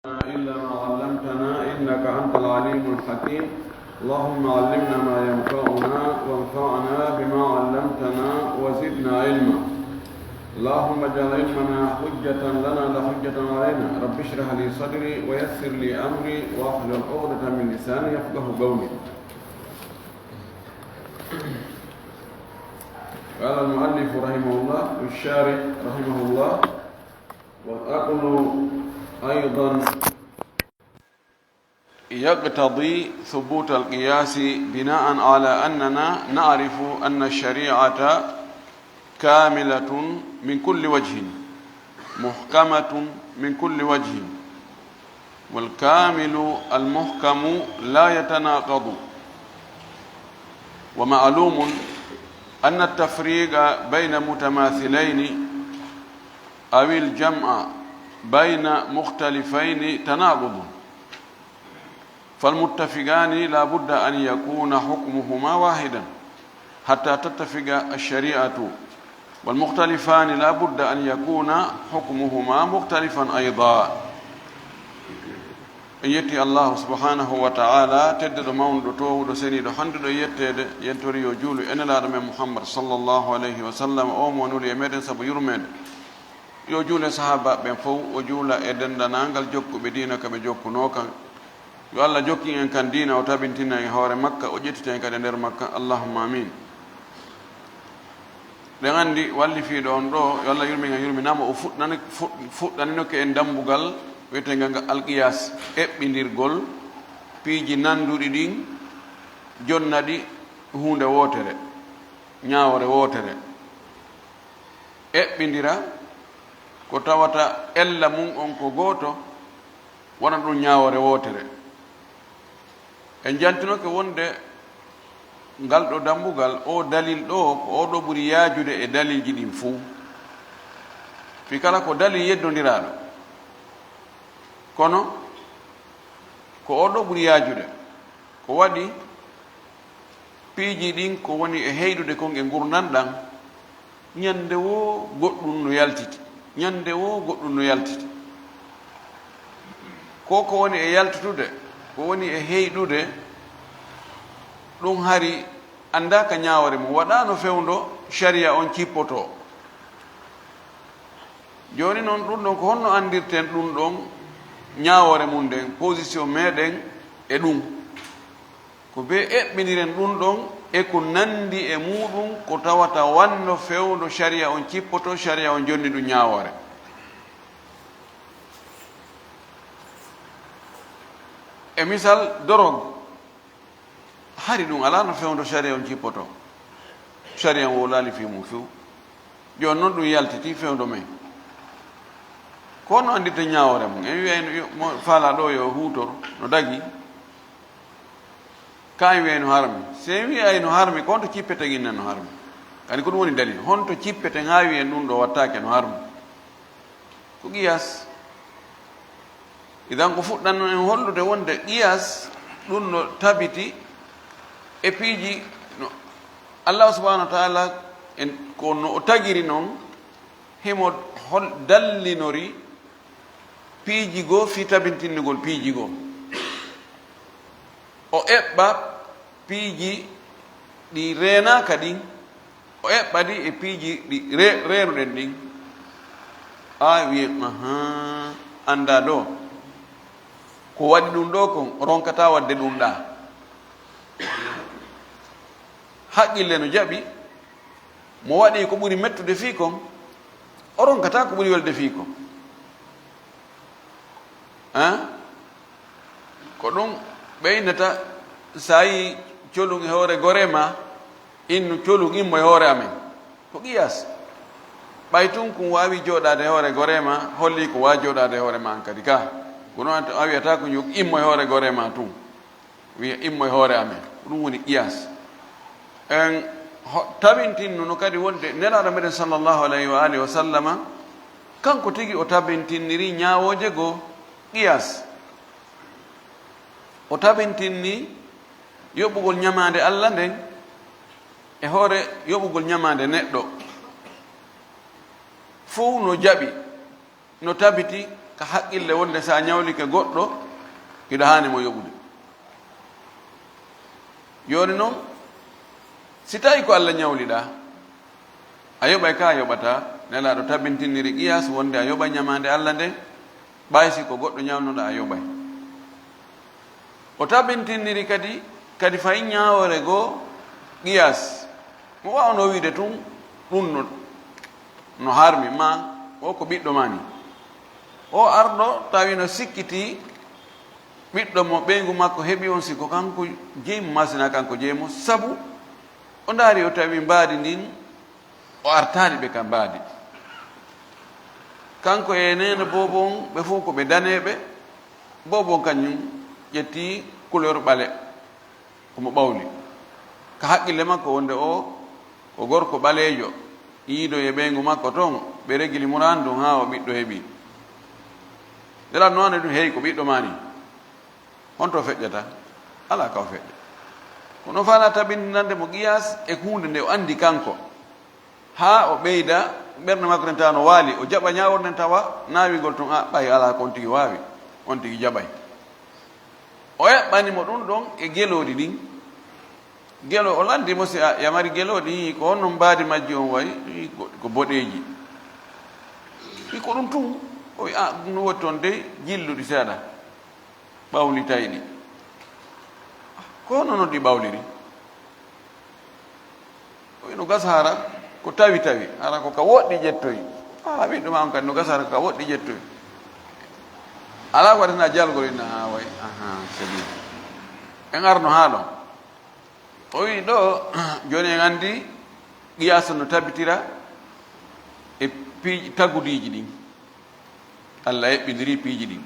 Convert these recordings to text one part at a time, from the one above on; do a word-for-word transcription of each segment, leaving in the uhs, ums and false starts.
إلا ما علمتنا إنك أنت العليم الحكيم. اللهم علمنا ما ينفعنا وانفعنا بما علمتنا وزدنا علما. اللهم اجعل علمنا حجة لنا لا حجة علينا. رب اشرح لي صدري ويسر لي أمري واحلل عقدة من لساني يفقه قولي. قال المؤلف رحمه الله، الشارح رحمه الله، والعقل أيضا يقتضي ثبوت القياس بناء على أننا نعرف أن الشريعة كاملة من كل وجه، محكمة من كل وجه، والكامل المحكم لا يتناقض. ومعلوم أن التفريق بين متماثلين أو الجمع بين مختلفين تناقض، فالمتفقان لا بد أن يكون حكمهما واحدا حتى تتفق الشريعة، والمختلفان لا بد أن يكون حكمهما مختلفا أيضا. En yetti Allahu subhanahu wa ta'ala, tedduɗo, mawnuɗo, toowuɗo, seniiɗo, handuɗo e yetteede, yentori yo juulu e Nelaaɗo men Muhammad sallallahu alayhi wa sallam, o mo nuli e meɗen sabu yurmeende. Yo juulu e sahaabaaɓe ɓen fow, o juula e denndaangal jokkuɓe diina ka ɓe jokkunoo kan. Yo Allah jokkin en kan diina, o tabintina en hoore makka, o ƴettita en kadi e nder makka. Allahumma amin. Ɗen anndi wallifiiɗo on ɗoo, yo Allah yurmin en, yurminaama, o fuɗɗani-, fuɗ-, fuɗɗaninoke en dambugal wi'eteengal ngal alqiyas, eɓɓindirgol piiji nanduɗi ɗin, jonna ɗi huunde wootere, ñaawoore wootere. Eɓɓindira ko tawata ella mun on ko gooto, wona ɗum ñaawoore wootere. En jantinoke wonde ngal ɗo dambugal, o dalil ɗo, ko o ɗo ɓuri yaajude e dalilji ɗin fuu. Fii kala ko dalil yeddondiraaɗo. Kono, ko o ɗo ɓuri yaajude. Ko waɗi piiji ɗin ko woni e heyɗude kon e ngurndan ɗan, ñande woo goɗɗum no yaltiti, ñande woo goɗɗum no yaltiti. Ko ko woni e yaltitude, ko woni e heyɗude, ɗum hari anndaaka ñaawoore mum, waɗaano fewndo sharia on cippotoo. Jooni non, ɗum ɗon, ko honno anndirten ɗum ɗon ñaawoore mum nden, position meɗen e ɗum? Ko bee eɓɓindiren ɗum ɗon e ko nanndi e muuɗum, ko tawata wanno fewndo sharia on cippoto, sharia on jonni ɗum ñaawoore. E misal, dorog. Hari ɗum alaa no fewndo sharia on cippoto. Sharia on wowlaali fii mum few. Jooni non ɗum yaltitii fewndo men. Ko honno anndirten ñaawoore mum? En wi'ay no, yo, mo faalaa ɗoo yo huutor, no dagii. Ka en wi'ay no harmi. Si en wi'ay no harmi, ko honto cippeten innen no harmi? Kadi ko ɗum woni dalil. Honto cippeten haa wi'en ɗum ɗoo wattaake no harmi? Ko qiyas. Idan ko fuɗɗanno en hollude wonde qiyas ɗum no tabiti e piiji no Allahu subhanahu wa ta'ala en, ko no o tagiri non, himo hol-, dallinori piiji goo fii tabintinnugol piiji goo. O eɓɓa piiji ɗi reenaaka ɗin, o eɓɓa ɗi e piiji ɗi re-, reenuɗen ɗin. A wi'e, ahan, anndaa ɗoo. Ko waɗi ɗum ɗoo kon, o ronkataa waɗde ɗum ɗaa. Haqqille no jaɓi, mo waɗi ko ɓuri mettude fii kon, o ronkataa ko ɓuri welde fii kon. Hein? Ko ɗum ɓeynata, so a yii colun e hoore goree maa, innu colun immo e hoore amen. Ko qiyas. Ɓay tun kun waawi jooɗaade e hoore goree maa, holli ko waa jooɗaade e hoore maa an kadi ka. Kono an a wiyata ko yo immo e hoore goree maa tun. Wiya, "Immo e hoore amen." Ko ɗum woni qiyas. En ho-, tabintinno no kadi wonde Nelaaɗo meɗen sallallahu alayhi wa alihi wa sallama, kanko tigi o tabintinniri ñaawooje goo qiyas. O tabintinni yoɓugol ñamaande Alla nden e hoore yoɓugol ñamaande neɗɗo. Fow no jaɓi. No tabiti ka haqqille wonde si a ɲawlike goɗɗo, hiɗa haani mo yoɓude. Jooni non, si tawii ko Alla ɲawliɗaa, a yoɓay ka a yoɓataa, Nelaaɗo tabintiniri qiyaas wonde a yoɓay ɲamaande Alla nden, ɓay si ko goɗɗo ɲawnuɗaa a yoɓay. O tabintiniri kadi, kadi fay ɲaawoore goo qiyaas. Mo waawnoo wi'ude tun, ɗun no, no harmi, maa o ko ɓiɗɗo maa nii. O arɗo tawi no sikkitii ɓiɗɗo mo ɓeyngu makko heɓi on, si ko kanko jeyi mo, maa si naa kanko jeyi mo, sabu o ndaari o tawi mbaadi ndin o artaali ɓe ka mbaadi. Kanko e neene boobo on, ɓe fow ko ɓe daneeɓe. Boobo on kañum ƴetti couleur ɓale, ko mo ɓawli. Ka haqqille makko wonde o ko gorko ɓaleejo, yiido e ɓeyngu makko ton, ɓe regili muraadu ndun haa o ɓiɗɗo heɓi. Nelaaɗo no wi'ani ɗun, hey, ko ɓiɗɗo maa nii. Honto feƴƴata? Alaa ka o feƴƴa. Kono faala tabintinande mo qiyaas e huunde nde o anndi kanko. Haa o ɓeyda, ɓernde makko nden tawa no waali, o jaɓa ɲaawoore nden tawa naawingol ton, a, ɓay alaa ko on tigi waawi, on tigi jaɓay. O eɓɓani mo ɗun ɗon e gelooɗi ɗin. Gelo, o lanndii mo si a, yo a mari gelooɗi, ko honno mbaadi majji on wayi? Ko, ko boɗeeji. Wi ko ɗun tun. O wi, a, ɗun no woni ton dey jilluɗi seeɗa. Ɓawlitayɗi. Ko honno non ɗi ɓawliri? O wi'i, no gasa hara ko tawi tawi, hara ko ka woɗɗi ƴettoyi. A, ɓiɗɗo maa on kadi, no gasa hara ko ka woɗɗi ƴettoyi. Alaa ko waɗata jalgol inna, haa way, ahaa, c'est bien. En arno haa ɗon. O wi'i ɗoo, jooni en anndi qiyaas no tabitira e piiji tagudiiji ɗin. Alla eɓɓindiri piiji ɗin.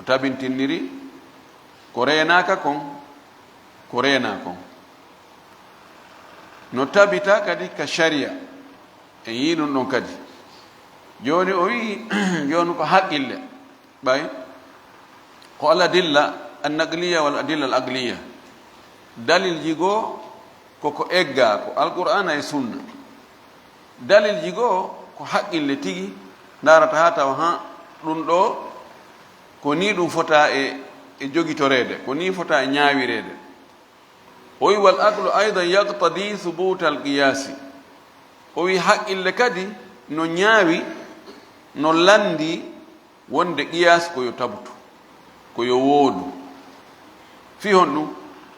O tabintiniri ko reenaaka kon, ko reenaa kon. No tabita kadi ka sharia. En yi'i ɗun ɗon kadi. Jooni o wi'i, jooni ko haqqille. Ɓay ko al adilla an naqliya wal adilla al aqliya. Dalilji goo ko ko eggaa, ko Alqur'aana e Sunna. Dalilji goo ko haqqille tigi ndaarata haa tawa, haa ɗun ɗoo, ko nii ɗun fota e, e jogitoreede, ko nii fota e ɲaawireede. O wi'i, wal aqlu aydan yaqtadi thubuta al qiyaasi. O wi'i, haqqille kadi no ɲaawi, no lanndii wonde qiyaas ko yo tabutu, ko yo woodu. Fii honɗun?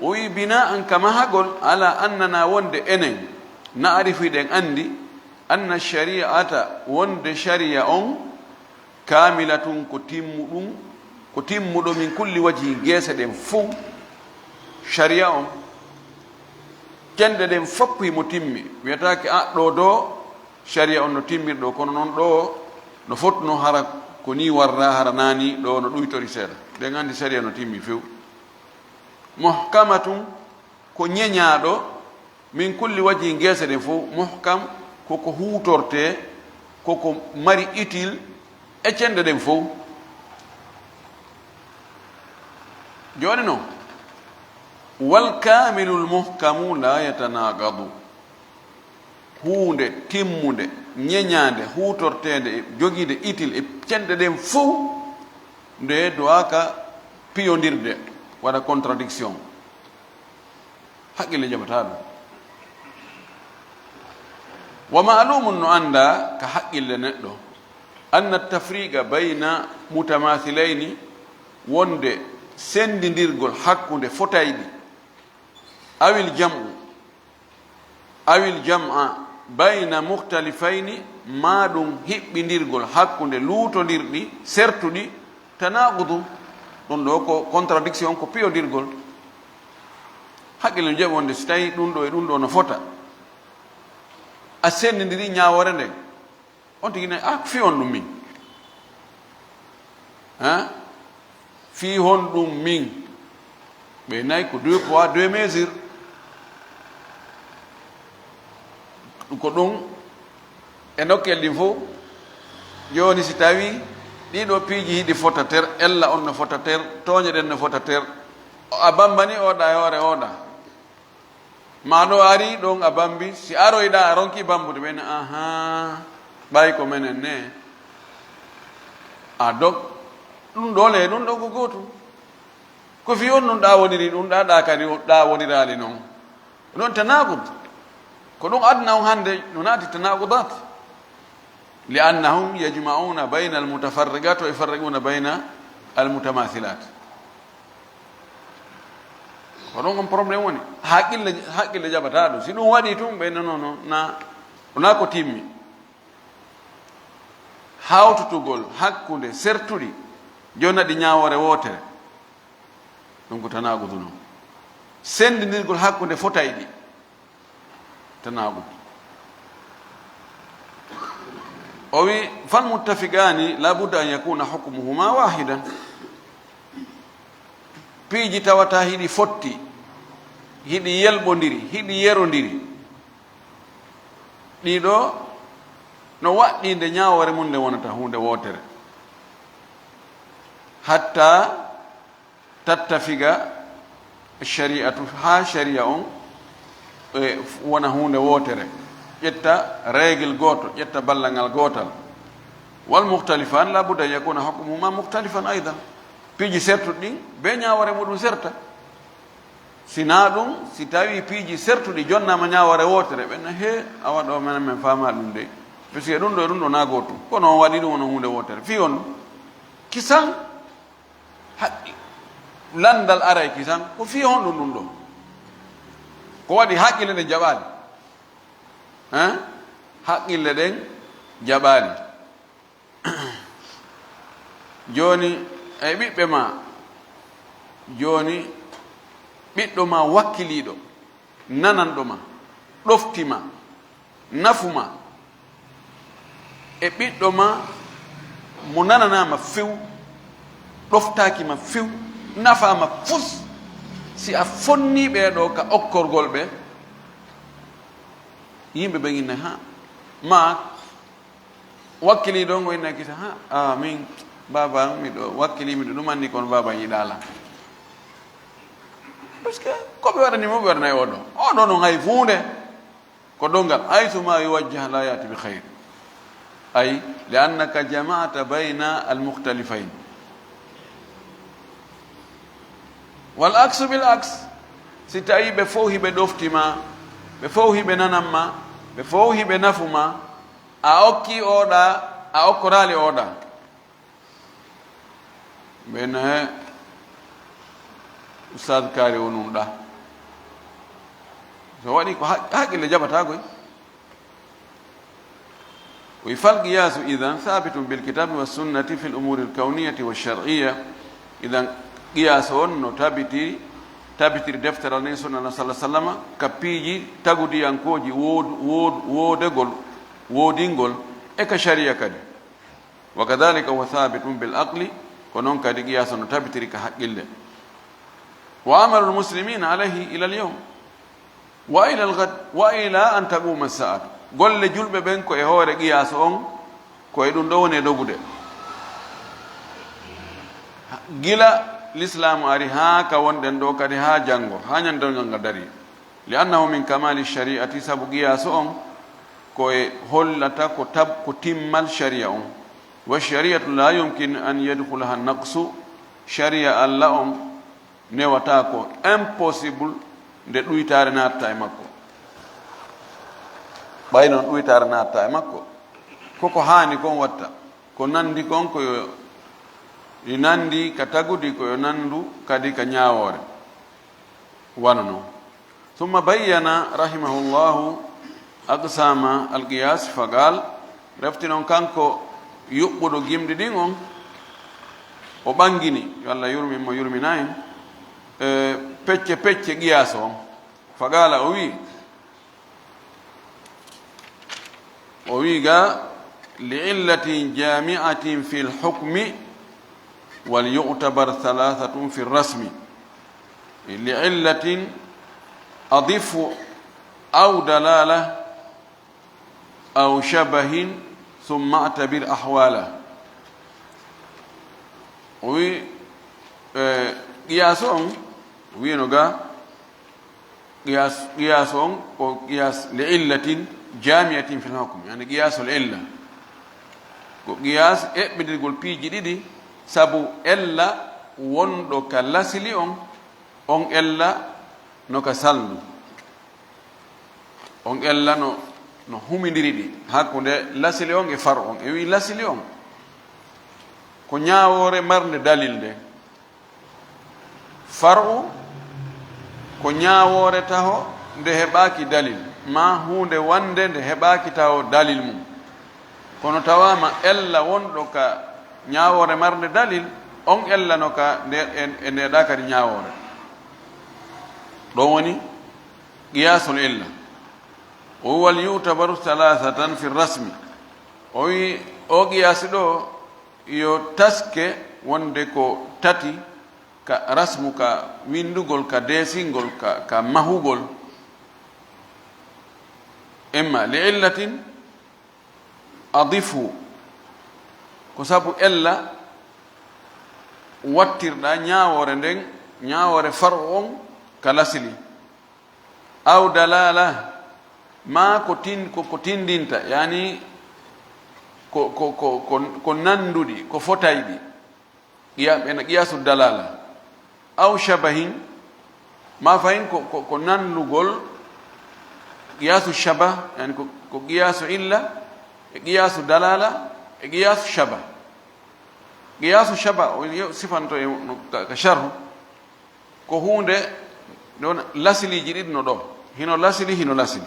O wi'i, bina'an, ka mahagol, ala annana, wonde enen, na'rifu, hiɗen anndi, anna shari'ata, wonde shari'a on, kaamilatun, ko timmuɗun, ko timmuɗo, min kulli wajhin, geese ɗen fow. Shari'a on, cenɗe ɗen fow himo timmi. Wiyataake, a, ɗoo ɗoo, shari'a on no timmiri ɗoo, kono non ɗoo no fotnoo hara ko nii warra, hara naa nii, ɗoo no ɗuytori seeɗa. Ɗen anndi shari'a no timmi few. Muhkamatun, ko ɲeɲaaɗo, min kulli wajhin, geese ɗen fow. Muhkam, ko ko huutortee, ko ko mari utile e cenɗe ɗen fow. Jooni non, wal kaamilul muhkamu laa yatanaqadu. Huunde timmunde, ɲeɲaande, huutorteende, e jogiinde utile e cenɗe ɗen fow, nde duwaaka piyondirde, waɗa contradiction. Haqqille jaɓataa ɗum. Wa ma'lumun, no anndaa ka haqqille neɗɗo, anna tafriqa bayna mutamathilayni, wonde senndindirgol hakkunde fotayɗi, awil jam'u, awil jam'a bayna mukhtalifayni, maa ɗum hiɓɓindirgol hakkunde luutondirɗi, sertuɗi, tanaqudu, ɗum ɗo ko contradiction, ko piyodirgol. Haqqille no jaɓi wonde si tawii ɗum ɗo e ɗum ɗo no fota, a senndindiri ñaawoore nden, on tigi ne, "Ah, ko fii honɗum min? Hein? Fii honɗum min?" Ɓe nayi ko deux poids, deux mesures. Ko ɗum e nokkel ɗin fof. Jooni, si tawii ɗii ɗoo piiji hiɗi fota ter, ella on no fota ter, tooñe ɗen no fota ter, a bambani oɗa e hoore oɗa. Maa ɗo ari ɗon a bambi, si aroyɗaa a ronki bambude, ɓen, ahaa, ɓay ko menen ne. A dog, ɗun ɗoo le, ɗun ɗoo ko gootum. Ko fii on ɗun ɗaa woniri, ɗun ɗaa, ɗaa kadi on ɗaa woniraali non. Ɗun tanaqud. Ko ɗun aduna on hannde, no naati tanaqudat. Li annahum yajma'una bayna al-mutafarriqat wa yufarriquna bayna al-mutamathilat. Ko ɗun on problème woni. Haqqille, haqqille jaɓataa ɗun. Si ɗun waɗii tun, ɓe no, no, no, na, wonaa ko timmi. Hawtutugol hakkunde sertuɗi jonna ɗi ñaawoore wootere, ɗun ko tanaaqudu non. Senndindirgol hakkunde fotayɗi, tanaaqudu. O wi, "Fal muttafiqaani la budda an yakuna hukmuhuma waahidan." Piiji tawata hiɗi fotti, hiɗi yelɓondiri, hiɗi yerondiri. Ɗii ɗoo no waɗɗii nde ñaawoore mun nde wonata huunde wootere. Hatta tattafiqa shari'atu, haa shari'a on e wona huunde wootere. Ƴetta règle gooto, ƴetta ballal gootal. Wal mukhtalifan la budda an yakuna hukmuhuma mukhtalifan aydan. Piiji sertuɗi ɗin, be ñaawoore muɗum serta. Si naa ɗum, si tawii piiji sertuɗi jonnaama ñaawoore wootere, ɓe na, "Hee, awa ɗoo menen men faamaa ɗum dey. Puisque ɗum ɗoo e ɗum ɗoo naa gootum. Kono on waɗi ɗum wona huunde wootere." Fii honɗum? Kisan, haqqi-, lanndal aray kisan, ko fii honɗum ɗum ɗoo? Ko waɗi haqqille ɗen jaɓaali? Hein? Haqqille ɗen jaɓaali. Jooni, e ɓiɓɓe maa, jooni, ɓiɗɗo maa wakkiliiɗo, nananɗo ma, ɗofti ma, nafu ma, e ɓiɗɗo ma mo nananaama few, ɗoftaaki ma few, nafaama fus, si a fonnii ɓee ɗoo ka okkorgol ɓe, yimɓe ɓen inna, "Ha, maa wakkilii ɗon o inna kisa, ha, a, min, baaba, miɗo wakkilii, miɗo ɗum anndi, kono baaba yiɗaa lan." Parce que ko ɓe waɗani mo, ɓe waɗanay oo ɗoo. Oo ɗoo non hay fuunde. Ko ɗon ngal, "Haythu ma yuwajjah la ya'ti bi khayr." Ay, li annaka jama'ta bayna al mukhtalifayn. Wal aksu bil aks. Si tawii ɓe fow hiɓe ɗofti ma, ɓe fow hiɓe nanan ma, ɓe fow hiɓe nafu ma, a okkii oo ɗaa, a okkoraali oo ɗaa. Ɓen, he, Ustaaz Kaari wonun ɗaa. So waɗi ko haq-, haqqille jaɓataa koy. Wi, "Fal qiyaasu idan thabitun bil kitabi wa sunnati fil umuri al kawniyati wa shar'iyya." Idan qiyaasu on no tabiti, tabitiri deftere Alla nden, sunna Alla sallallahu alaihi wasallam, ka piiji tagudiyankooji wood-, wood-, woodegol, woodingol, e ka shari'a kadi. Wa kadhalika huwa thabitun bil aqli, ko non kadi qiyaasu no tabitiri ka haqqille. Wa amalul muslimina alayhi ila al yawm. Wa ila al-ghad, wa ila an taquma as-sa'atu. Golle julɓe ɓen ko e hoore qiyaasu on, ko e ɗum ɗo woni e dogude. Gila lislaamu ari haa ka wonɗen ɗo kadi haa janngo, haa ñande ngal ngal darii. Li annahu min kamali shari'ati, sabu qiyaasu on ko e hollata ko tab-, ko timmal shari'a on. Wa shari'atu la yumkin an yadkhulaha naqsu, shari'a Alla on newataa ko, impossible, nde ɗuytaare naatata e makko. Ɓay non ɗuytaare naatata e makko, ko ko haani kon watta, ko nandi kon ko yo, yo nandi ka tagudi, ko yo nandu kadi ka ñaawoore. Wano non. Summa bayyana rahimahullahu aqsama al-qiyas fa qal, refti non kanko yuɓɓuɗo gimɗi ɗin on, o ɓangini, yo Allah yurmin mo, yurmina en, e, pecce pecce qiyas on. Fa qala, o wi, o wi ga, "Li illatin jami'atin fil hukmi wal yu'tabar thalathatun fil rasmi." Li illatin adif aw dalala aw shabahin thumma a'tabir ahwala. O wi, eh, qiyas on, wino ga, qiyas, qiyas on ko qiyas li illatin jami'atin fil hukm, yani qiyasul illa. Ko qiyaas eɓɓindirgol piiji ɗiɗi, sabu ella wonɗo ka lasili on, on ella no ka salndu. On ella no, no humindiri ɗi hakkunde lasili on e far'u on. E wi'i lasili on ko ñaawoore marnde dalil nde. Far'u ko ñaawoore taho nde heɓaaki dalil, maa huunde wannde nde heɓaaki taho dalil mum. Kono tawaama ella wonɗo ka ñaawoore marnde dalil, on ella no ka nde, e, e nde ɗa kadi ñaawoore. Ɗon woni qiyaasul illa. Wa huwa yu'tabaru thalathatan fi rasmi. O wi, o qiyaasi ɗo yo taske wonde ko tati ka rasmu, ka winndugol, ka deesingol, ka, ka mahugol. Imma li illatin adifu, ko sabu ella wattirɗa ñaawoore nden, ñaawoore far'u on ka lasili. Aw dalala, maa ko tin-, ko, ko tindinta, yani ko, ko, ko, ko, ko nanduɗi, ko fotayɗi. Qiya-, ɓe na qiyaasu dalala. Aw shabahin, maa fahin ko, ko, ko nandugol, qiyaasu shabah, yani ko, ko qiyaasu illa, e qiyaasu dalala, e qiyaasu shabah. Qiyaasu shabah, o yo-, sifanto e no ka, ka sharhu, ko huunde ɗon lasiliiji ɗiɗi no ɗo. Hino lasili, hino lasili.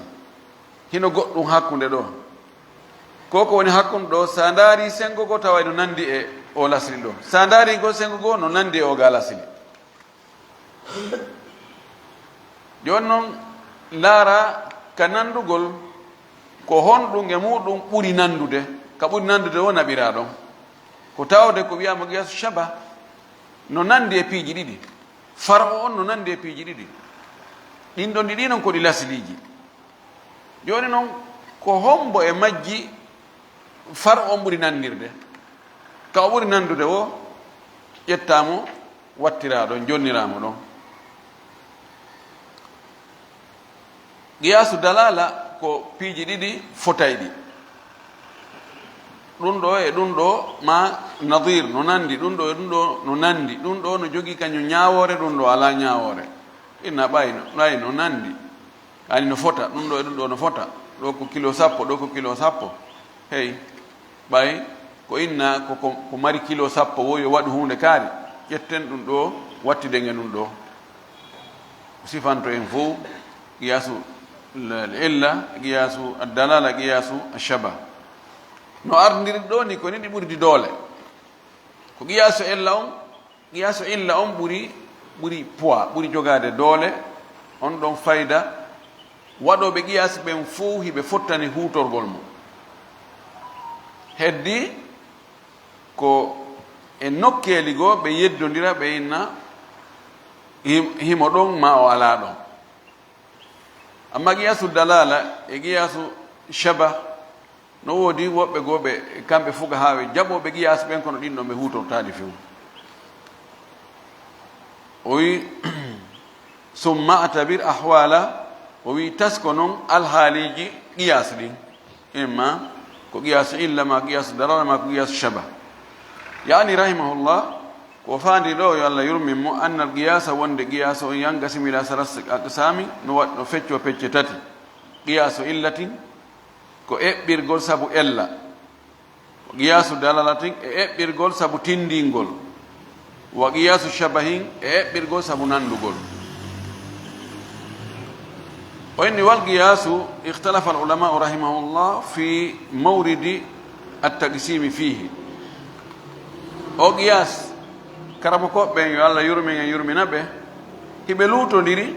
Hino goɗɗum hakkunde ɗo. Ko ko woni hakkunde ɗo, sa ndaari sengo goo tawa no nandi e o lasili ɗo. Sa ndaari goo sengo goo no nandi e o ga lasili. Jooni non, laara ka nandugol, ko honɗum e muɗum ɓuri nandude, ka ɓuri nandude o naɓiraa ɗon. Ko tawde ko wi'aama qiyaasu shabah, no nandi e piiji ɗiɗi. Far'u on no nandi e piiji ɗiɗi. Ɗin ɗon ɗiɗi non ko ɗi lasiliiji. Jooni non, ko hombo e majji far'u on ɓuri nandirde? Ka o ɓuri nandude o, ƴettaa mo, wattiraa ɗon, jonniraa mo ɗon. Qiyaasu dalala ko piiji ɗiɗi fotayɗi. Ɗun ɗo e ɗun ɗo ma nadir no nandi, ɗun ɗo e ɗun ɗo no nandi, ɗun ɗo no jogii kañun ñaawoore, ɗun ɗo alaa ñaawoore. Inna ɓay no, ɓay no nandi. Ani no fota, ɗun ɗo e ɗun ɗo no fota. Ɗo ko kilo sappo, ɗo ko kilo sappo. Hey, ɓay ko inna ko, ko, ko mari kilo sappo, wo yo waɗu huunde kaari. Ƴetten ɗun ɗo, wattiden e ɗun ɗo. Ko sifanto en fow, qiyaasu l-, l-, illa, qiyaasu ad-dalala, qiyaasu ash-shabah. No ardindiri ɗoo ni, ko ni ɗi ɓurdi doole. Ko qiyaasu illa on, qiyaasu illa on ɓuri, ɓuri poids, ɓuri jogaade doole, on ɗon fayda. Waɗooɓe qiyaas ɓen fow hiɓe fottani huutorgol mo. Heddi ko e nokkeeli goo ɓe yeddondira, ɓe inna him-, himo ɗon maa o alaa ɗon. Amma qiyaasu dalala e qiyaasu shabah, no woodi woɓɓe goo ɓe, kamɓe fuqahaaɓe jaɓooɓe qiyaas ɓen, kono ɗin ɗon ɓe huutortaali few. O wi, "Summa atabir ahwala," o wi, "Tasko non alhaaliiji qiyaas ɗin." Imma ko qiyaasu illa, ma qiyaasu dalala, ma ko qiyaasu shabah. Yaani rahimahullah, ko faandi ɗo, yo Allah yurmin mo, anna al qiyaasa, wonde qiyaasu on, yanqasimu ila salasati aqsaami, no wa-, no feccoo pecce tati. Qiyaasu illatin, ko eɓɓirgol sabu ella. Wa qiyaasu dalalatin, e eɓɓirgol sabu tindingol. Wa qiyaasu shabahin, e eɓɓirgol sabu nandugol. O inni, "Wal qiyaasu, ikhtalafa al ulama'u rahimahullah fi mawridi at-taqsimi fihi." O qiyaas, karamokooɓe ɓen, yo Allah yurmin en, yurmina ɓe, hiɓe luutondiri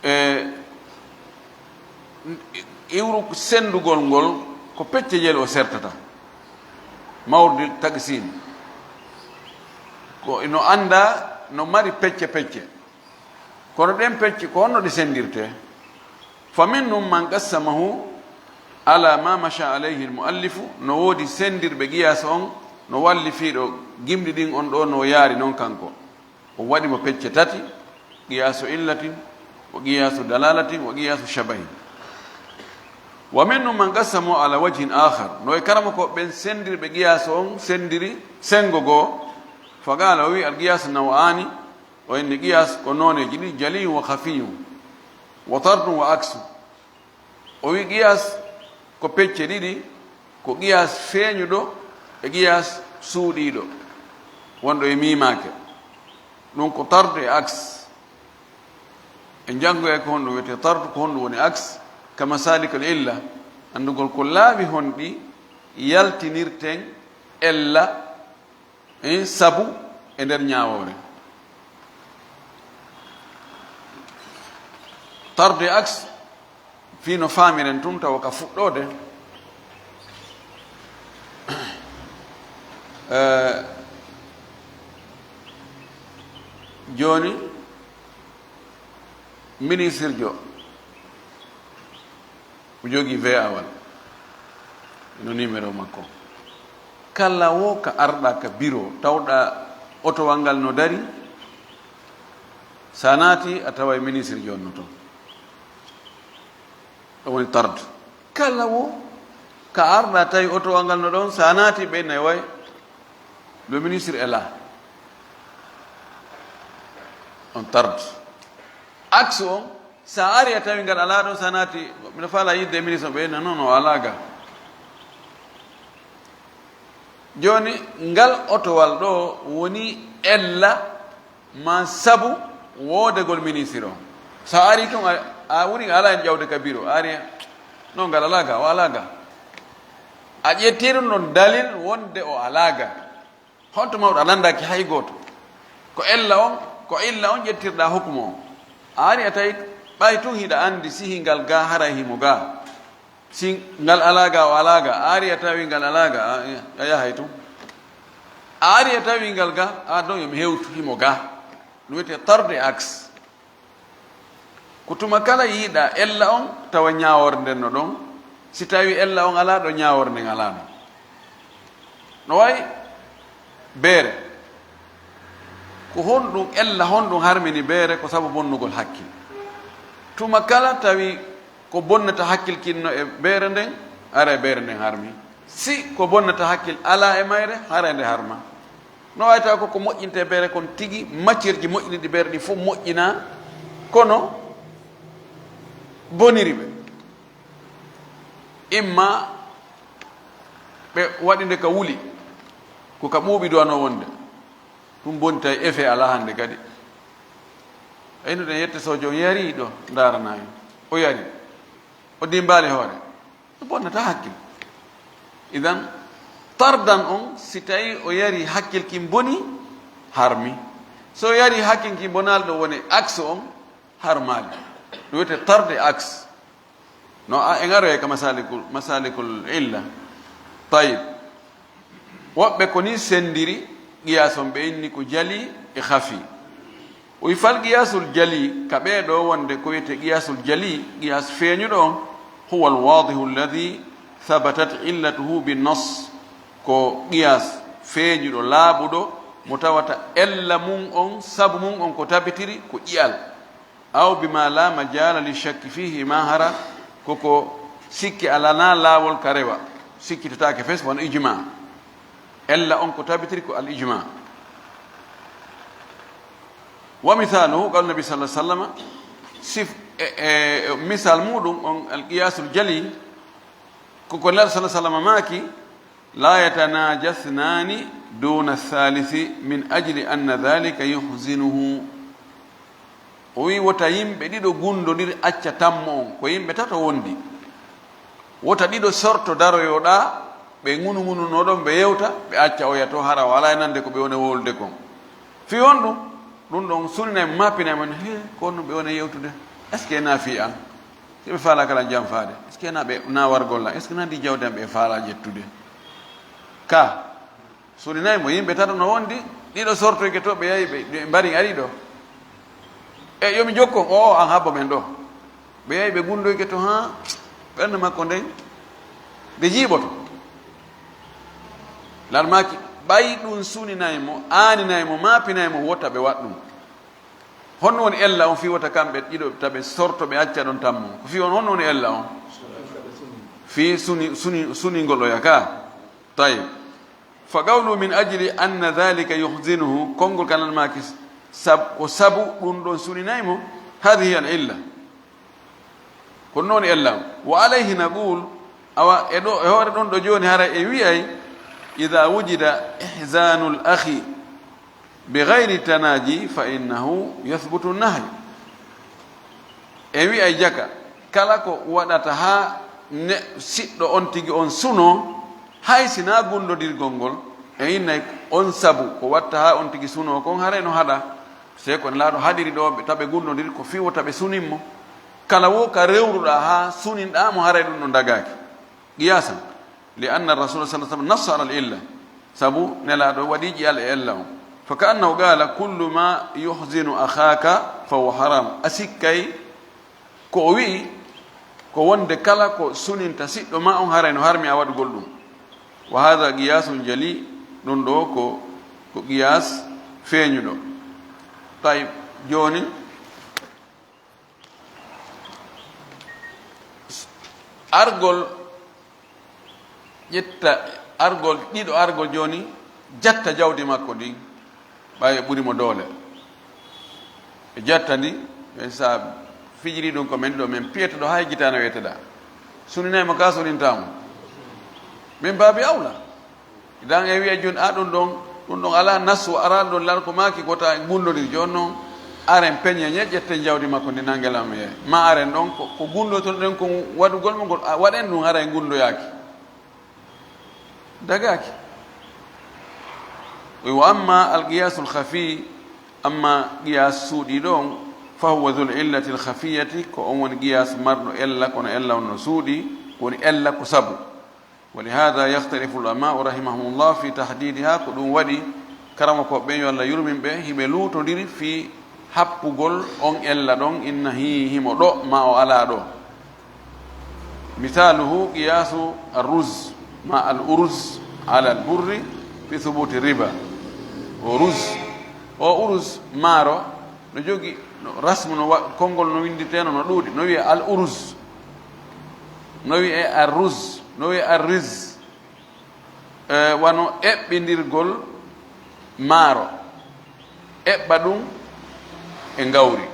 e iwru sendugol ngol, ko pecce jeel o sertata. Mawridi taqsim. Ko no anndaa, no mari pecce pecce. Kono ɗen pecce, ko honno ɗe sendirtee? Fa minhum man qassamahu ala ma masha alayhi al-muallifu, no woodi sendirɓe qiyaas on, no wallifii ɗo gimɗi ɗin on ɗo, no yaari non kanko. O waɗi mo pecce tati, qiyaasu illatin, wa qiyaasu dalalatin, wa qiyaasu shabahin. ومنهم من قسمه على وجه آخر. No e karamokooɓe ɓen sendiri ɓe qiyaas on, sendiri sengo goo. فقال, o wi'i, القياس نوعان, o inni qiyaas ko nooneeji ɗiɗi, جلي وخفي, وطرد وعكس. O wi'i qiyaas ko pecce ɗiɗi, ko qiyaas feeñuɗo e qiyaas suuɗiiɗo, wonɗo e miimaake. Ɗun ko tard e aks. En janngoyay ko honɗun wi'etee tard, ko honɗun woni aks, ka masaalikul illa, anndugol ko laawi honɗi yaltinirten ella, eh, sabu e nder ñaawoore. Tard e aks, fii no faamiren tun, tawa ka fuɗɗoode. Eh, jooni, ministirjo o jogii V A wal, no numéro makko. Kala wo ka arɗaa ka biro, tawɗaa otowal ngal no dari, sa naati, a taway ministirjo on no ton. Ɗum woni tard. Kala wo ka arɗaa tawi otowal ngal no ɗon, sa naati, ɓe nay way, le ministre est là. On tard. Axe on, sa ari a tawi ngal alaa ɗon, sa naati, miɗo faala yidde e ministre on, ɓe non, non, o alaa ga. Jooni, ngal otowal ɗo woni ella maa sabu woodegol ministre on. Sa ari tun, a, a woni alaa en ƴawde ka biro, a ari, non, ngal alaa ga, o alaa ga. A ƴetti ɗun ɗon dalil wonde o alaa ga. Honto mawɗo a lanndaaki hay gooto? Ko ella on, ko illa on ƴettirɗaa hukmu on. A ari a tawi ɓay tun hiɗa anndi si hingal ga haray himo ga. Si ngal alaa ga, o alaa ga. A ari a tawi ngal alaa ga, a, a yahay tun. A ari a tawi ngal ga, a ɗon yo mi hewtu himo ga. Ɗum wiyetee tard e axe. Ko tuma kala yiiɗaa ella on, tawa ñaawoore nden no ɗon. Si tawii ella on alaa ɗon, ñaawoore nden alaa ɗon. No wayi beere. Ko honɗun ella, honɗun harmini beere? Ko sabu bonnugol hakkil. Tuma kala tawi ko bonnata hakkil kin no e beere nden, haray beere nden harmi. Si ko bonnata hakkil alaa e mayre, haray nde harma. No wayi tawa ko ko moƴƴintee beere kon tigi, matière ji moƴƴiniɗi beere ɗin fof moƴƴinaa, kono boniri ɓe. Imma ɓe waɗi nde ka wuli, ko ka ɓuuɓi duwanoo wonde. Ɗum boni tawi effet alaa hannde kadi. Aynuɗen yette soojo on yarii ɗo, ndaarana en. O yari. O dimmbaali hoore. Ɗum bonnata hakkil. Idan, tardan on, si tawi o yari hakkil kin boni, harmi. So o yari hakkil kin bonaali, ɗo woni axe on, harmaali. Ɗum wiyetee tarde axe. No a, en aroyay ka masalikul, masalikul illa. Tayyib. Woɓɓe ko ni sendiri qiyaas on, ɓe inni ko jali e khafi. O wi fal qiyasul jali, ka ɓee ɗoo wonde ko wiyetee qiyasul jali, qiyaas feeñuɗo on, huwa alwaadihu alladhi thabatat illatuhu bin nas, ko qiyaas feeñuɗo, laaɓuɗo, mo tawata ella mun on, sabu mun on ko tabitiri ko ƴi'al. Aw bima la majala li shakki fihi, ma hara koko sikki alanaa laawol ka rewa, sikkitataake fes, wano ijma. Ella on ko tabitiri ko al ijma. Wa mithaluhu qawlu nabi sallallahu alaihi wasallam, sif-, e, e, misal muɗum on al qiyasul jali, ko ko Nulaaɗo sallallahu alaihi wasallam maaki, لا يتناجى اثنان دون الثالث من أجل أن ذلك يحزنه. O wi'i, wota yimɓe ɗiɗo gundondir acca tammo on, ko yimɓe tato wondi. Wota ɗiɗo sorto daroyoɗaa, ɓe ŋunuŋununoo ɗon, ɓe yewta, ɓe acca oya to, hara o alaa e nande ko ɓe woni wowlude kon. Fii honɗum? Ɗum ɗon suninay mo, mappinay mo, he, ko honɗum ɓe woni yewtude? Est-ce que na fii an? Si ɓe faalaaka lan janfaade, est-ce que na ɓe, na wargol lan? Est-ce que na ndi jawdi an ɓe faalaa ƴettude? Ka, suninay mo, yimɓe tato no wondi, ɗiɗo sortoyke to, ɓe yahi, ɓe, ɓe mbari ari ɗo. E, yo mi jokku on, o, o, an habbo men ɗo. Ɓe yahi, ɓe gundoyke to, haa ɓernde makko nden, nde jiiɓoto. Lan maaki, ɓay ɗum suninay mo, aaninay mo, mappinay mo, wota ɓe waɗ ɗum. Honno woni ella on fii wota kamɓe ɗiɗo ta ɓe sorto ɓe acca ɗon tammo? Ko fii on, honno woni ella on? Fii suni, suni, suningol oya ka. Tayyib. Fa qawlu min ajli anna dhalika yuhzinuhu, konngol ka nan maaki sab-, ko sabu ɗun ɗon suninay mo, hadhihi al illa. Ko non ella. Wa alayhi naqul, awa e ɗo, e hoore ɗon ɗo jooni haray en wi'ay, idha wujida ihzanul akhi bi ghayri tanaji fa innahu yathbutu nahyu. En wi'ay jaka, kala ko waɗata haa ne-, siɗɗo on tigi on sunoo, hay si naa gunndondirgol ngol, en innay on sabu ko watta haa on tigi sunoo kon haray no haɗa. Sey ko Nelaaɗo haɗiri ɗoo ɓe, taɓe gunndondiri ko fii wota ɓe sunin mo. Kala wo ka rewruɗaa haa suninɗaa mo haray ɗun ɗon dagaaki. Qiyasan, li anna Rasuula sallallaahu alayhi wa sallam nassa alal illa, sabu Nelaaɗo waɗii ji'al e ella on. Fa ka annahu qaala, kullu ma yuhzinu akhaaka fa huwa haram. A sikkay ko o wi'i, ko wonde kala ko suninta siɗɗo maa on haray no harmi a waɗugol ɗun. Wa haadha qiyaasun jali, ɗun ɗoo ko, ko qiyaas feeñuɗo. Tayyib, jooni, argol, ƴetta argol, ɗiɗo argol jooni, jatta jawdi makko ndin, ɓay ɓuri mo doole. Ɓe jatta ndi, ɓen sa fijiri ɗun ko men ɗo, men piyata ɗo haa e jitaana weteɗaa. Suninay mo ka, sunintaa mo. Min baabi awla. Idan e wi'a jun, a ɗun ɗon, ɗun ɗon alaa nassu, araa ɗun lan ko maaki ko ta en gunndondir. Jooni non, aren peñe ñe, ƴetten jawdi makko ndi, nangel am ye. Ma aren ɗon, ko, ko gunndotoɗen kon waɗugol mo ngol, a, waɗen ɗun haray gunndoyaaki. Dagaaki. Wa amma al qiyasul khafi, amma qiyaas suuɗiiɗo on, fa huwa dhul illati al khafiyati, ko on woni qiyaas marɗo ella, kono ella on no suuɗii, woni ella ko sabu. Wa li haadha yakhtalifu al-ulama'u rahimahumullah fi tahdidiha, ko ɗun waɗi karamokooɓe ɓen, yo Allah yurmin ɓe, hiɓe luutondiri fii happugol on ella ɗon, inna hii himo ɗo, maa o alaa ɗo. Misaaluhu qiyasu ar-ruz ma al-uruz ala al-burri fi thubuti riba. O ruz, o uruz maaro, no jogi, no rasmu, no wa-, konngol no winnditee no, no ɗuuɗi, no wi'ee al-uruz, no wi'ee ar-ruz, no wi'ee ar-riz. E, wano eɓɓindirgol maaro, eɓɓa ɗun e ngawri,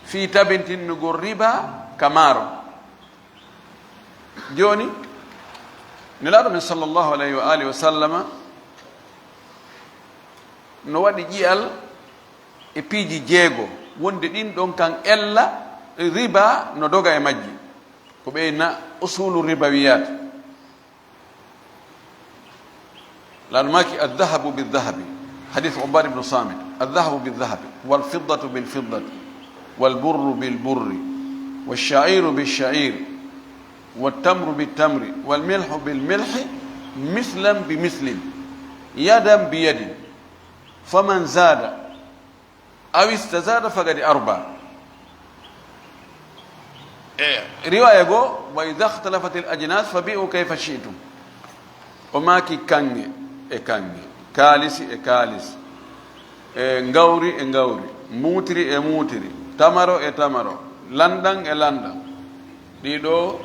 fii tabintinnugol riba ka maaro. Jooni, Nelaaɗo men sallallahu alayhi wa alihi wa sallama no waɗi ƴi'al e piiji jeego, wonde ɗin ɗon kan ella riba no doga e majji. Ko ɓe na usulu ribawiyat. Laaɗo maaki, "Addahabu biddahabi." Hadith Ubaada ibn Samit. "Addahabu biddahabi, wal fiddatu bil fiddati, wal burru bil burri, wash sha'iru bish sha'ir, wat tamru bit tamri, wal milhu bil milhi, mithlan bi mithlin, yadan bi yadin. Faman zada aw istazada faqad arba." E riwaya goo, "Wa idha ikhtalafatil ajnas fabi'u kayfa shi'tum." O maaki, kaŋŋe e kaŋŋe, kaalisi e kaalisi, e ngawri e ngawri, muutiri e muutiri, tamaro e tamaro, lanɗan e lanɗan. Ɗii ɗoo,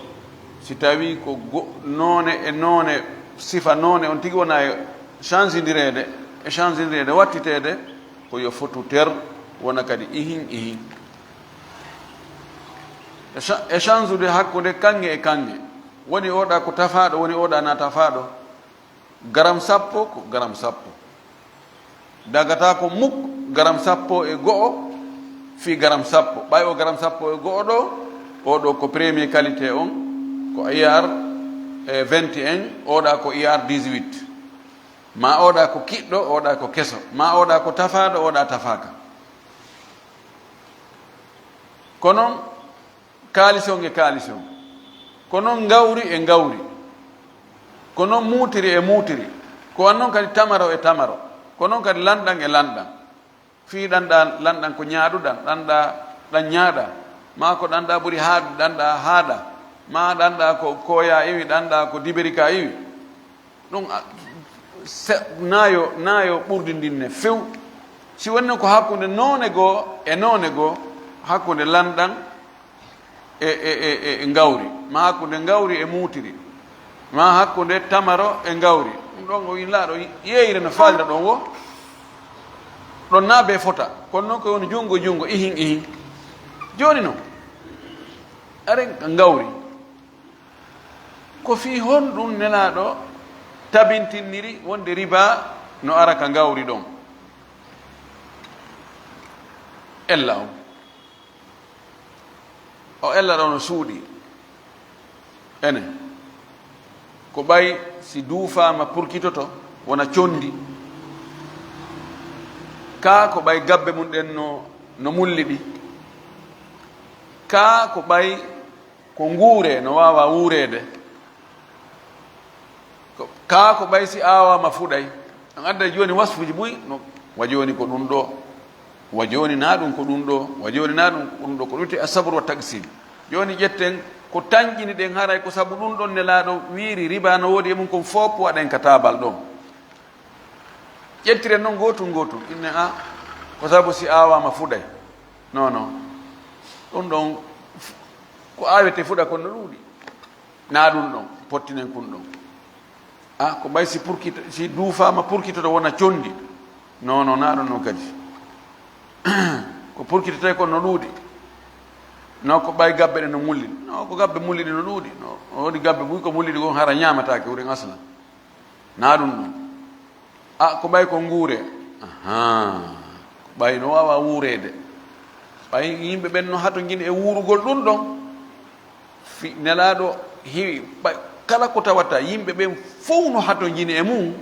si tawii ko go-, noone e noone, sifa noone on tigi wona e changindireede, e changindireede, wattiteede, ko yo fotu ter, wona kadi ihin ihin. E cha-, e changude hakkunde kaŋŋe e kaŋŋe. Woni oɗa ko tafaaɗo, woni oɗa na tafaaɗo. Garam sappo ko garam sappo. Dagata ko muk garam sappo e go'o fii garam sappo. Ɓay o garam sappo e go'o ɗoo, o ɗoo ko premier qualité on, ko I R, eh, vingt et un, oɗa ko I R dix-huit. Ma oɗa ko kiɗɗo, oɗa ko keso. Ma oɗa ko tafaaɗo, oɗa tafaaka. Ko non, kaalisi on e kaalisi on. Ko non ngawri e ngawri. Ko non muutiri e muutiri. Ko wan non kadi tamaro e tamaro. Ko non kadi lanɗan e lanɗan. Fii ɗanɗa lanɗan ko ñaaɗuɗan, ɗanɗa ɗan ñaaɗa. Maa ko ɗanɗa ɓuri haaɗude, ɗanɗa haaɗa. Maa ɗanɗa ko kooya iwi, ɗanɗa ko diberi ka iwi. Ɗum a, se-, naayo, naayo ɓurdi ndin ne few. Si wonno ko hakkunde noone goo e noone goo, hakkunde lanɗan e, e, e, e, e ngawri, maa hakkunde ngawri e muutiri, maa hakkunde tamaro e ngawri. Ɗum ɗon o wi'i Nelaaɗo, yeeyre no faalira ɗon wo, ɗon naa bee fota, kono noon ko woni junngo e junngo, ihin, ihin. Jooni non, aren ka ngawri. Ko fii honɗun Nelaaɗo tabintiniri wonde riba no ara ka ngawri ɗon? Ella on. O ella ɗon no suuɗi. Ene. Ko ɓay si duufaama purkitoto wona conndi. Kaa ko ɓay gabbe mum ɗen no, no mulliɗi. Kaa ko ɓay ko nguure no waawa wuureede. Ko, kaa ko ɓay si aawaama fuɗay. An adday jooni wasfuuji buy, no, wa jooni ko ɗum ɗoo, wa jooni naa ɗum ko ɗum ɗoo, wa jooni naa ɗum ko ɗum ɗoo, ko ɗum wi'etee as-sabru wa taqsim. Jooni ƴetten ko tanƴini ɗen, haray ko sabu ɗum ɗon Nelaaɗo wiiri riba no woodi e mum kon fof waɗen ka taabal ɗon. Ƴettiren non gootun gootun, inne a, ko sabu si aawaama fuɗay. Non, non. Ɗum ɗon, ko aawetee fuɗa kon no ɗuuɗi. Naa ɗum ɗon, pottinen kun ɗon. A, ko ɓay si purkita, si duufaama purkitoto wona conndi. Non, non, naa ɗum ɗon kadi. Ko purkitotee kon no ɗuuɗi. Non ko ɓay gabbe ɗen no mulliɗi. Non ko gabbe mulliɗi no ɗuuɗi. No, no woodi gabbe buy ko mulliɗi kon hara ñaamataake wurin asla. Naa ɗum ɗon. A, ko ɓay ko nguure. Ahaa. Ko ɓay no waawa wuureede. Ɓay yimɓe ɓen no hatonjini e wuurugol ɗum ɗon. Fi-, Nelaaɗo hiwi, ɓay, kala ko tawata yimɓe ɓen fow no hatonjini e mum,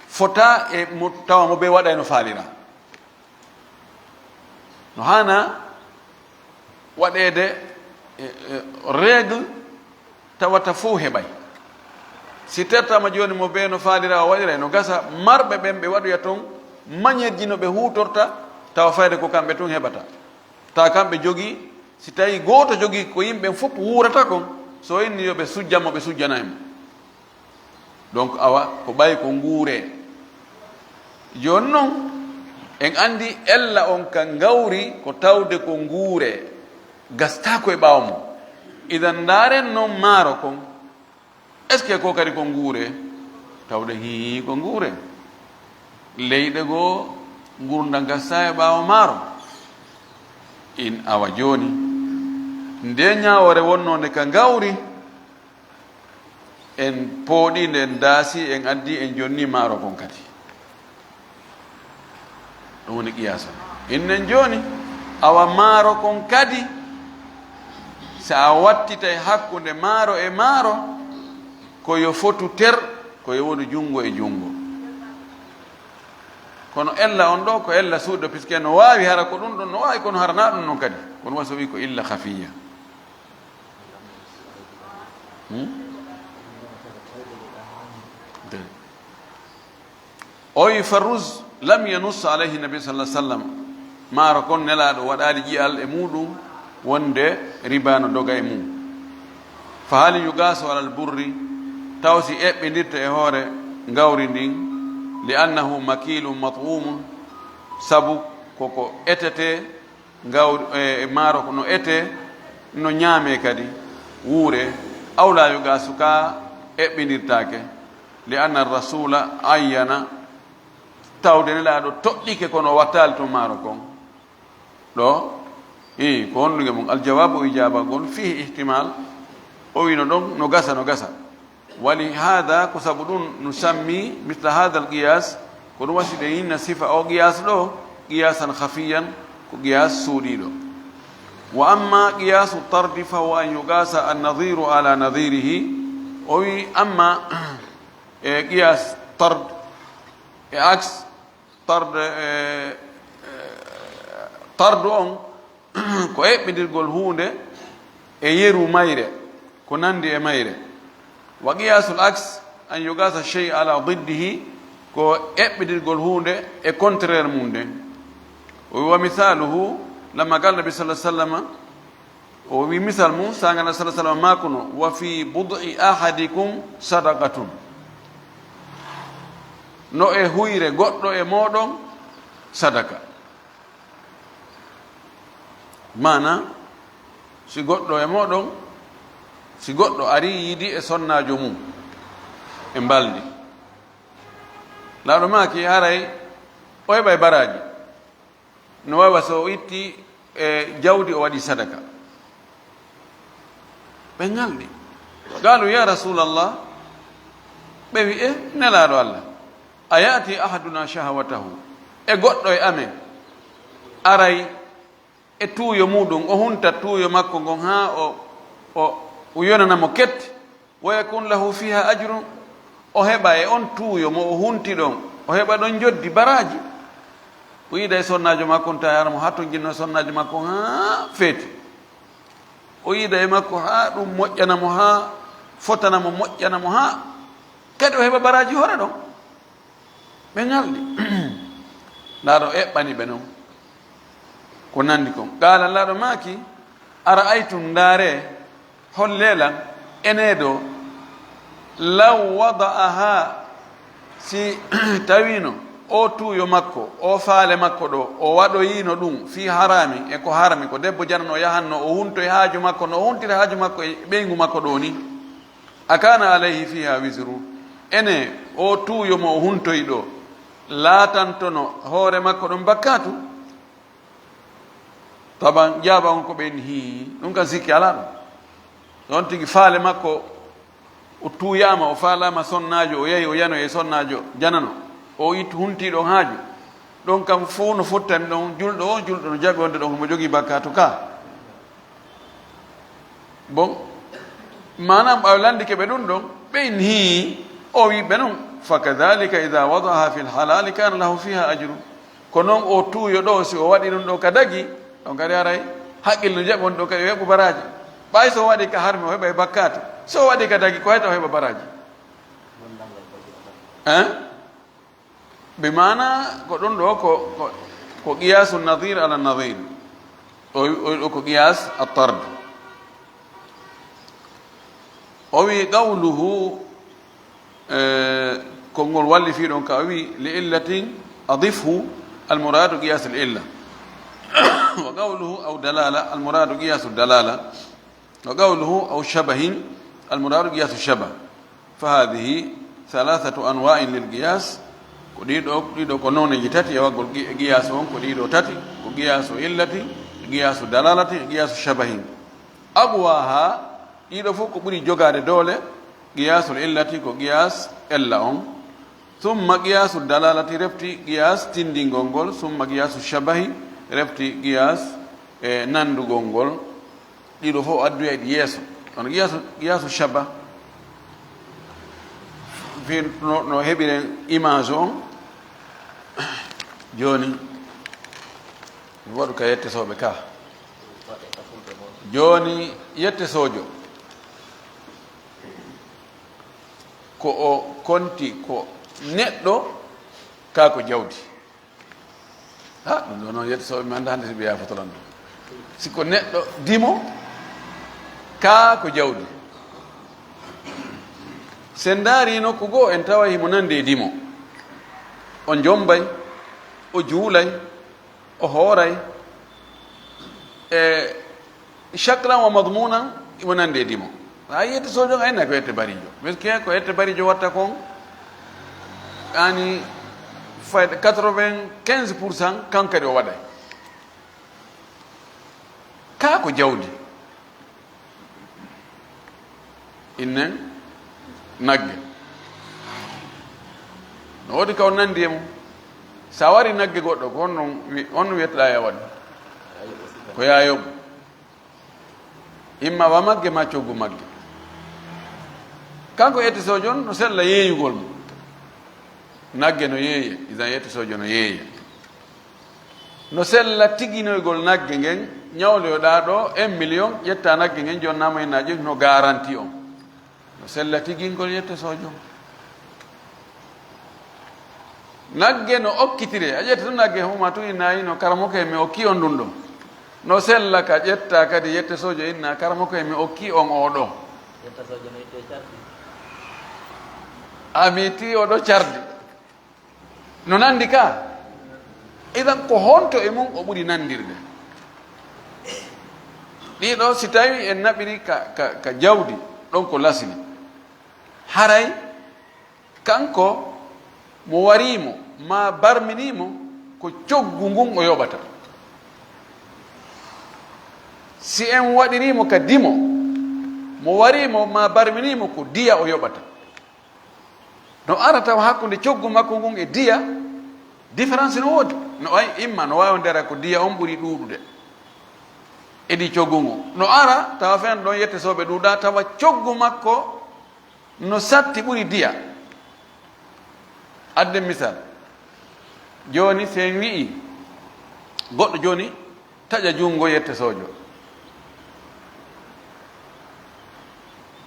fota e mo, tawa mo bee waɗay no faalira. No haana waɗeede, e, e, règle tawata fow heɓay. Si tertaama jooni mo bee no faalira o waɗiray, no gasa marɓe ɓen ɓe waɗoya ton mañeerji no ɓe huutorta, tawa fayde ko kamɓe tun heɓata. Tawa kamɓe jogii, si tawii gooto jogii ko yimɓe ɓen fow wuurata kon, so o inni yo ɓe sujjan mo, ɓe sujjanay mo. Donc, awa, ko ɓay ko nguure. Jooni non, en anndi ella on ka ngawri ko tawde ko nguure, gastaako e ɓaawo mum. Idan, ndaaren non maaro kon, est-ce que ko kadi ko nguure? Tawde hii ko nguure. Leyɗe goo ngurndan gastaa e ɓaawo maaro. In awa jooni, nde ñaawoore wonnoonde ka ngawri, en pooɗii nde, en daasi, en addi, en jonni maaro kon kadi. Ɗum woni qiyaas on. Innen jooni, awa maaro kon kadi, si a wattitay hakkunde maaro e maaro, ko yo fotu ter, ko yo wonu junngo e junngo. Kono ella on ɗoo, ko ella suuɗo, puisque no waawi hara ko ɗum ɗon, no waawi, kono hara naa ɗum ɗon kadi. Kono wasa wi ko illa khafiyya. Hmm? De. O wi, "Farruz lam yanuss alayhi nabi sallallahu alaihi wasallam." Maaro kon Nelaaɗo waɗaali ƴi'al e muuɗum wonde riba no doga e mum. "Fa hal yugasu alal burri?" Taw si eɓɓindirta e hoore ngawri ndin, "li annahu makilun mat'umun," sabu koko etete, ngawri, e, e maaro ko no etee, no ñaamee kadi, wuuree, "aw la yugasu," kaa eɓɓindirtaake, "li anna rasula ayyana," tawde Nelaaɗo toɗɗike kono o wattaali tun maaro kon. Ɗo, ii, ko honɗun e mun? Aljawaabu, o ijaaba ngon, fiihi ihtimaal, o wiino ɗon, no gasa, no gasa. Wali haada, ko sabu ɗun, no sammi misla haadal qiyaas, ko ɗun wasi ɗen inna sifa o qiyaas ɗo, qiyaasan khafiyan, ko qiyaas suuɗiiɗo. Wa amma qiyaasu tardi, fa huwa an yuqaasa annadiru ala nadirihi, o wi, amma, e qiyaas tard, e aks, Tard, e, e, tardu on ko eɓɓindirgol huunde e yeru mayre, ko nandi e mayre. Wa qiyasul aks an yugasa shey ala diddihi, ko eɓɓindirgol huunde e contraire mum nden. O wi wa misaluhu, lamma qala nabi sallallahu alaihi wasallam, O wi misal mum, saanga na sala salama maakuno, "Wa fi bud'i ahadikum sadaqatun." No e huyre goɗɗo e mooɗon sadaka. Maana, Si goɗɗo e mooɗon, si goɗɗo arii yiidi e sonnaajo mum, ɓe mbaldi. Laaɗo maaki, haray o heɓay baraaji. No waawa so o itti e jawdi o waɗi sadaka. Ɓe ŋalɗi. Qaalu, "Ya Rasulallah," ɓe wi'i, "E Nelaaɗo Allah, a ya'ti ahaduna shahwatahu, e goɗɗo e amen aray e tuuyo muuɗum, o hunta tuuyo makko ngon haa o, o, o yonana mo kette, wa yakun lahu fiha ajrun, o heɓa e on tuuyo mo o hunti ɗon, o heɓa ɗon njoddi baraaji." O yiida e sonnaajo makko on, tawi hara mo haa tonjinno e sonnaajo makko on haa feeti. O yiida e makko haa ɗum moƴƴana mo, haa fotana mo, moƴƴana mo, haa kadi o heɓa baraaji hoore ɗon. Ɓe ŋalɗi. Laaɗo eɓɓani ɓe non ko nandi kon. Qaala, Laaɗo maaki, "Ara'aytum, ndaaree, hollee lan, enee ɗoo, law wada'ahaa, si tawiino o tuuyo makko, o faale makko ɗoo, o waɗoyiino ɗum fii haraami, e ko harmi, ko debbo janano o yahanno, o huntoy haaju makko, no o huntiri haaju makko e ɓeyngu makko ɗoo nii." Akana alayhi fiha wizru, ene o tuuyo mo o huntoyi ɗoo, laatantono hoore makko ɗon bakkaatu? Taban, jaaba on ko ɓen hii, ɗum kan sikki alaa ɗon. Ɗon tigi faale makko, o tuuyaama, o faalaama sonnaajo, o yahi o yano e sonnaajo janano, o ittu huntii ɗon haaju. Ɗon kam fow no fottani ɗon, julɗo o julɗo no jaɓi wonde ɗon mo jogii bakkaatu ka. Bon, maanaam, ɓaawo landike ɓe ɗum ɗon, ɓe inhii, o wi'i ɓe non, "Fakadhalika idha wada'aha fil halali kana lahu fiha ajru." Ko non o tuuyo ɗo, si o waɗi ɗum ɗo ka dagi, ɗon kadi haray haqqil no jaɓi, on ɗo kadi o heɓu baraaji. Ɓay so o waɗi ka harmi, o heɓay bakkaatu. So o waɗi ka dagi, ko heta o heɓa baraaji? Hein? Bi maana ko ɗum ɗo ko, ko, ko qiyaasu nadir ala nadir. O, o, o ko qiyaas at-tard. O wi qawluhu, eh, konngol walli fii ɗon ka o wi, "Li illatin adifhu, al muradu qiyaasu al illa." Wa qawluhu aw dalala, al muradu qiyaasu dalala. Wa qawluhu aw shabahin, al muradu qiyaasu shabah. Fa hadhihi thalathatu anwa'in lil qiyas. Ko ɗiɗo, ɗiɗo ko nooneeji tati e waggol qi-, qiyas on, ko ɗiɗo tati, ko qiyasu illati, qiyasu dalalati, qiyasu shabahin. Aqwaha, ɗiɗo fof ko ɓuri jogaade doole, qiyasul illati ko qiyas ella on. Thumma qiyasu dalalati refti qiyas tindingol ngol, thumma qiyasu shabahi refti qiyas, e, nandugol ngol. Ɗiɗo fof o addoyay ɗi yeeso. Kono qiyaasu, qiyaasu shabah, fii no, no heɓiren image on. Jooni, mi waɗu ka yette sooɓe ka. Jooni, yette soojo, ko o konti ko neɗɗo, ka ko jawdi. Ha, ɗum ɗo noon, yetto sooɓe mi annda hannde si ɓe yaafoto lan ɗum. Si ko neɗɗo dimo, kaa ko jawdi. Si en ndaari nokku goo, en taway himo nandi e dimo. O jommbay, o juulay, o hooray. E Shaklan wa madmunan, imo nandi e dimo. A yiyete sojo on, ayna ko yette barijo. Miske ko yette barijo watta kon, ani fayda quatre-vingt-quinze pour cent kan kadi o waɗay. Kaa ko jawdi. Innen nagge. No woodi ka on nandi e mum. Sa wari nagge goɗɗo, ko on non wi-, on wiyetoɗaa ya waɗu. Ko yaa yoɓu. Imma wa magge, ma coggu magge. Kanko ettisoojo on no sella yeeyugol mo. Nagge no yeeye, idan ettisoojo no yeeya. No sella tiginoygol nagge ngen, ñawloyoɗaa ɗo un million, ƴetta nagge ngen, jonnaa mo hennaaji, no garanti on. No sella tigingol yettisoojo on. Nagge no okkitire. A ƴetta tun nagge huma tun inna, "Ino karamoko en mi okki on ɗun ɗo." No sella ka ƴetta kadi yettisoojo inna, "Karamoko en mi okki on oo ɗo." Yettisoojo no ittee cardi. A mi itti oo ɗo cardi. No nandi ka? Idan ko honto e mun o ɓuri nandirde? Ɗii ɗoo, si tawii en naɓirii ka, ka, ka jawdi, ɗon ko lasli. Haray kanko mo warii mo, maa barminii mo, ko coggu ngun o yoɓata. Si en waɗirii mo ka dimo, mo warii mo, maa barminii mo, ko diya o yoɓata. No ara tawa hakkunde coggu makko ngun e diya, différence no woodi. No ay, imma no waawi wonde ara ko diya on ɓuri ɗuuɗude e ɗi coggu ngun. No ara tawa fen ɗon yette sooɓe ɗuuɗa, tawa coggu makko no satti ɓuri diya. Adden misal, jooni si en wi'i goɗɗo jooni taƴa junngo yette soojo.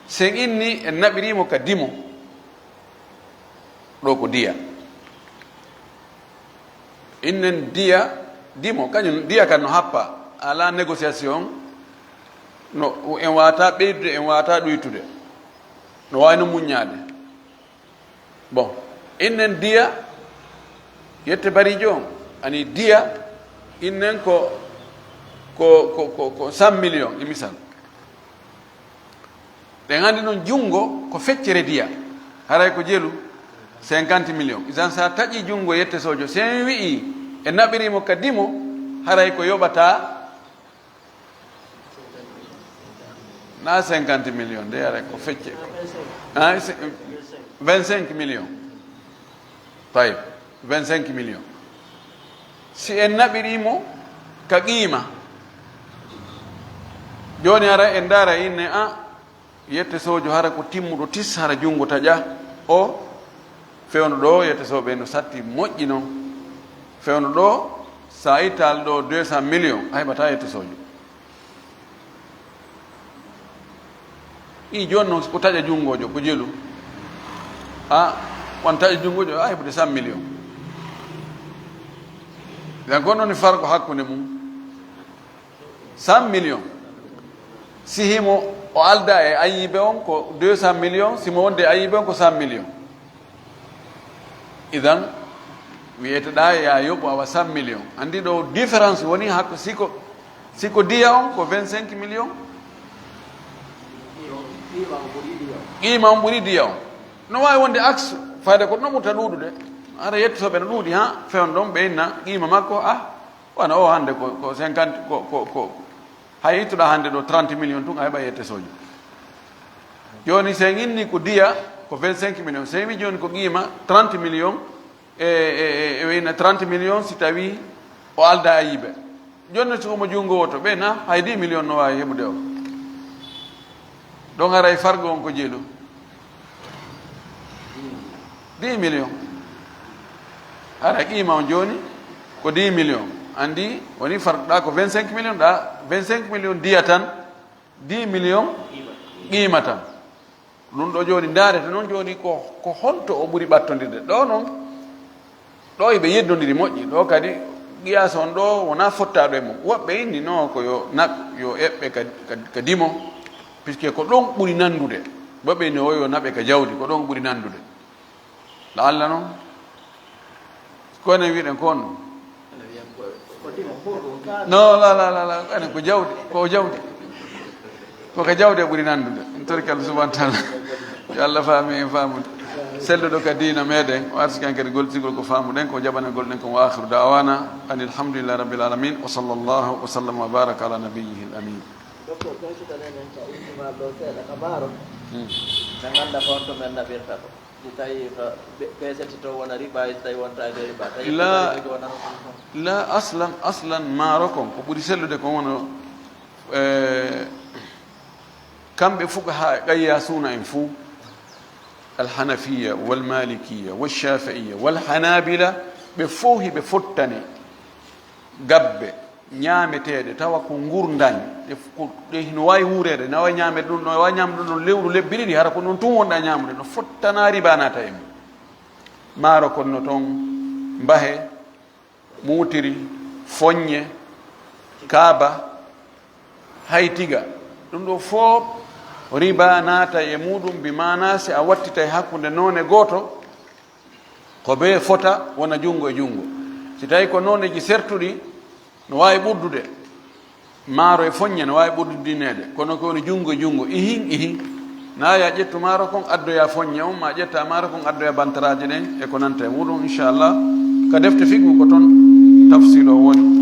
Si en inni en naɓirii mo ka dimo, ɗoo ko diya. Innen diya, dimo, kañum diya kan no happa, alaa négociation, no, en waawataa ɓeydude, en waawataa ɗuytude. No waawi no muññaade. Bon, innen diya, yette bariijo on, ani diya, innen ko, ko, ko, ko, ko cent millions, e misal. Ɗen anndi non junngo ko feccere diya, haray ko jelu cinquante millions. Isan sa taƴi junngo yette soojo, si en wi'i e naɓiri mo ka dimo, haray ko yoɓata na cinquante millions de, ara ko fecce. Ah, c'est vingt-cinq millions. Tayyib, vingt-cinq millions. Si en naɓiri mo ka qiima, jooni ara en ndaara inne, ah, yette soojo hara ko timmuɗo tis, hara junngo taƴa o. Fewndo ɗoo, yette sooɓe no satti moƴƴi non. Fewndo ɗoo, sa ittaali ɗoo deux cent millions, a heɓataa yette soojo. Ɗi jooni non, ko taƴa junngoojo, ko jelu. A, wan taƴa junngoojo, a heɓude cent millions. Ɗan kon woni farqu hakkunde mum. Cent millions. Si himo o alda e ayibe on ko deux cent millions, si mo wonde e ayibe on ko cent millions. Idan, wi'ete ɗa ya yoɓu awa cent millions. Andi ɗo différence woni hakko, si ko, si ko diya on ko vingt-cinq millions, qiima on ɓuri diya on. No waawi wonde axe, fayde ko no ɓurta ɗuuɗude. Hara yettotoɓe no ɗuuɗi, ha, fewn ɗon ɓe inna qiima makko, ah, wano o hande ko, ko cinquante, ko, ko, ko, hay ittuɗa hande ɗo trente millions tun, a heɓa yette soojo. Joni, si en inni ko diya, ko vingt-cinq millions. Si en wi joni ko qiima trente millions, e, e, e, e wayna trente millions, si tawi o alda ayibe. Joni, si omo jungo woto, ɓe na hay dix millions no waawi heɓude o. Ɗon haray fargo on ko jelu. Dix millions. Hara qiima on jooni ko dix millions. Andi, woni farɗa ko vingt-cinq millions, ɗa vingt-cinq millions diya tan, dix millions qiima tan. Ɗum ɗo jooni, ndaarete noon jooni ko, ko honto o ɓuri ɓattondirde. Ɗo noon, ɗo iɓe yeddondiri moƴƴi. Ɗo kadi, qiyaas on ɗo wonaa fottaaɗo e mum. Woɓɓe inni no ko yo naɓ-, yo eɓɓe ka, ka, ka dimo, puisque ko ɗon ɓuri nanndude. Woɓɓe inni o yo naɓe ka jawdi, ko ɗon ɓuri nanndude. La'alla non, ko enen wiɗen ko on. No, la, la, la, la, enen ko jawdi, ko jawdi. Ko ka jawdi e ɓuri nanndude. En torike Allah subhanahu wa ta'ala. Yo Allah faami en faamude. Selluɗo ka diina meɗen, o arsiki en kadi gollitigol ko faamuɗen, ko jaɓanagol ɗen kon. Wa akhiru da'wana anil hamdulillahi rabbil alamin. Wa sallallahu wa sallam wa baraka ala nabiyyihil amin. Docteur, ɓeytitanen en ka ultimal ɗo seeɗa ka maaro. Hmm. Min annda ko honto men naɓirta ko. Si tawi ko be-, peesete to wona riba, si tawi wonta e riba. Tawi la, riba ko wona ɗum. La, aslan, aslan maaro kon, ko ɓuri sellude kon wona, eh, kamɓe fuqaha e qayyasuuna en fuu, al Hanafiya, wal Malikiya, wal Shafi'iya, wal Hanabila, ɓe fow hiɓe fottani gabbe ñaameteeɗe, tawa ko ngurndan, ɗe f-, ko, ɗe hino waawi wuureede, no waawi ñaameede ɗum, no waawi ñaamde ɗum lewru lebbi ɗiɗi, hara ko ɗum tun wonɗaa ñaamude, no fottana riba naata e mum. Maaro kon no ton, mbahe, muutiri, foññe, kaaba, hay tiga. Ɗum ɗo fof riba naata e muɗum, bi maana si a wattitay hakkunde noone gooto, ko bee fota wona junngo e junngo. Si tawi ko nooneeji sertuɗi, no waawi ɓurdude. Maaro e foɲɲe no waawi ɓurdindineede, kono ko woni junngo e junngo, ihin, ihin. Na ya ƴettu maaro kon, addoya foɲɲe on, ma ƴetta maaro kon, addoya bantaraaje ɗen, e ko nanta e muɗum, inchallah. Ka defte fiqhu ko ton tafsilu o woni.